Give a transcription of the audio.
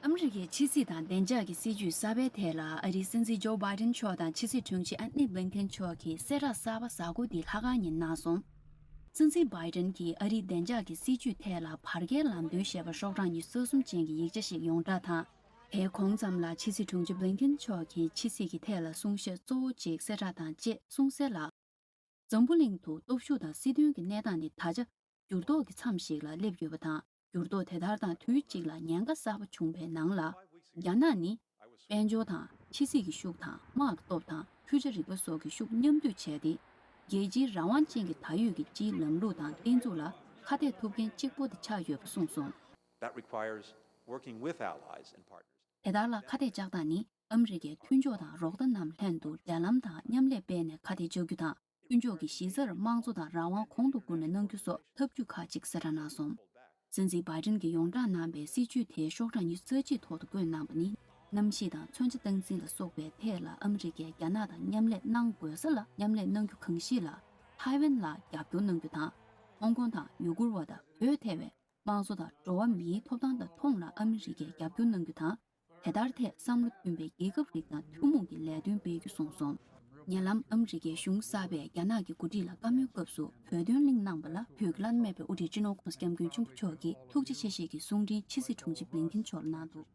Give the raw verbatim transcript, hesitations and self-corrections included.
ཨ་མི་རི་ཀའི་ཕྱི་སྲིད་དང་བདེ་འཇགས་ཀྱི་སྲིད་ཇུས་གསར་པའི་ཐད་ལ་ཨ་རིའི་སྲིད་འཛིན་ཇོ་བྷའི་ཏན་མཆོག་དང་ཕྱི་སྲིད་དྲུང་ཆེ་ཨན་ནི་བྷི་ལིན་ཀེན་མཆོག་གིས་གསལ་བསྒྲགས་གསར་པ་གཟའ་འཁོར་འདིའི་ལྷག་དཀར་ཉིན་གནང་སོང་། སྲིད་འཛིན་བྷའི་ཏན་གྱིས་ཨ་རིའི་བདེ་འཇགས་ཀྱི་སྲིད་ཇུས་ཐད་ལ་བར་བརྒལ་ལམ་སྟོན་ཞེས་པ་ཤོག་གྲངས་ཉི་ཤུ་རྩ་གསུམ་ཅན་གྱི་ཡིག་ཆ་ཞིག་ཡོངས་བསྒྲགས་དང་། དེའི་གོང་ཙམ་ལ་ཕྱི་སྲིད་དྲུང་ཆེ་བྷི་ལིན་ཀེན་མཆོག་གིས་ཕྱི་སྲིད་ཀྱི་ཐད་ལ་གསུང་བཤད་གཙོ་བོ་གཅིག་གསལ་བསྒྲགས་དང་བཅས་གསུངས་གསལ་ལ། འཛམ་བུ་གླིང་དུ་སྟོབས་ཤུགས་དང་སྲིད་དོན་གྱི་གནས་སྟངས་ནི་ད་ཆ་འགྱུར་ལྡོག་གི་མཚམས་ཤིག་ལ་སླེབས་ཡོད་པ་དང་། འགྱུར་ལྡོག་དེ་ལྟར་དང་དུས་གཅིག་ལ་ཉེན་ཁ་གསར་པ་བྱུང་བའི་ནང་ལ། རྒྱ་ནག་ནི་དཔལ་འབྱོར་དང་ཕྱི་སྲིད་ཀྱི་ཤུགས་དང་དམག་གི་སྟོབས་དང་འཕྲུལ་ཆ་རིག་པ་སོགས་ཀྱི་ཤུགས་མཉམ་འདུས་བྱས་ཏེ། རྒྱལ་སྤྱིའི་རང་དབང་ཅན་གྱི་ད་ཡོད་ཀྱི་སྤྱིའི་ལམ་ལུགས་དང་བརྟན་ཚུགས་ལ་ཁ་གཏད་ཐུབ་མཁན་གཅིག་པོ་དེ་ཆགས་ཡོད་པ་གསུངས་སོང་། That requires working with allies and partners. དེ་ལྟར་ལ་ཁ་གཏད་བཅག་སྟངས་ནི་ཨ་མི་རི་ཀའི་མཐུན་ཕྱོགས་དང་རོགས་ཟླ་རྣམས་ལྷན་དུ་འབྲེལ་ལམ་དང་མཉམ་ལས་སྤེལ་ནས་ཁ་གཏད་གཅོག་རྒྱུ་དང་། མཐུན་ཕྱོགས་ཀྱི་གཞི་རྩར་དམངས་གཙོ་དང་རང་དབང་གོང་དུ་བཀུར་ནས་གནང་རྒྱུ་སོགས་ཐབས་ཇུས་ཁག་ཅིག་གསལ་བསྒྲགས་གནང་སོང་། སྲིད་འཛིན་བྷའི་ཏན་གྱིས་ཡོངས་བསྒྲགས་གནང་པའི་སྲིད་ཇུས་དེའི་ཤོག་གྲངས་ཉི་ཤུ་རྩ་གཅིག་ཐོག་ཏུ་བཀོད་གནང་པ་ནི། གནམ་གཤིས་དང་མཚོན་ཆ་སྟངས་འཛིན་ལ་སོགས་པའི་ཐད་ལ་ཨ་མི་རི་ཀས་རྒྱ་ནག་དང་མཉམ་ལས་གནང་དགོས་ས་ལ་མཉམ་ལས་གནང་རྒྱུ་གང་ཞིག་ལ། ཐའེ་ཝན་ལ་རྒྱབ་སྐྱོར་གནང་རྒྱུ་དང་། ཧོང་ཀོང་དང་ཡུ་གུར་བ་དང་བོད་ཐེ་བའི་དམངས་གཙོ་དང་འགྲོ་བ་མིའི་ཐོབ་ཐང་དང་མཐོང་ལ་ཨ་མི་རི་ཀས་རྒྱབ་སྐྱོར་གནང་རྒྱུ་དང་། དེ་ལྟར་ཐད་བསམ་བློ་མཐུན་པའི་རྒྱལ་ཁབ་རིགས་དང་ཐུན་མོང་གི་ལས་དོན་སྤེལ་རྒྱུ་གསུངས་སོང་། ཉེ་ལམ་ཨ་མི་རི་ཀའི་གཞུང་གསར་པས་རྒྱ་ནག་གི་འགོ་ཁྲིད་ལ་བཀའ་མོལ་སྐབས་སུ་བོད་དོན་གླེང་གནང་པ་ལ་བོད་ཀྱི་བླ་ན་མེད་པའི་དབུ་ཁྲིད་སྤྱི་ནོར་༸གོང་ས་༸སྐྱབས་མགོན་ཆེན་པོ་མཆོག་གིས་ཐུགས་རྗེ་ཆེ་ཞེས་ཀྱི་གསུང་འཕྲིན་ཕྱི་སྲིད་དྲུང་ཆེ་བྷི་ལིན་ཀེན་མཆོག་ལ་གནང་འདུག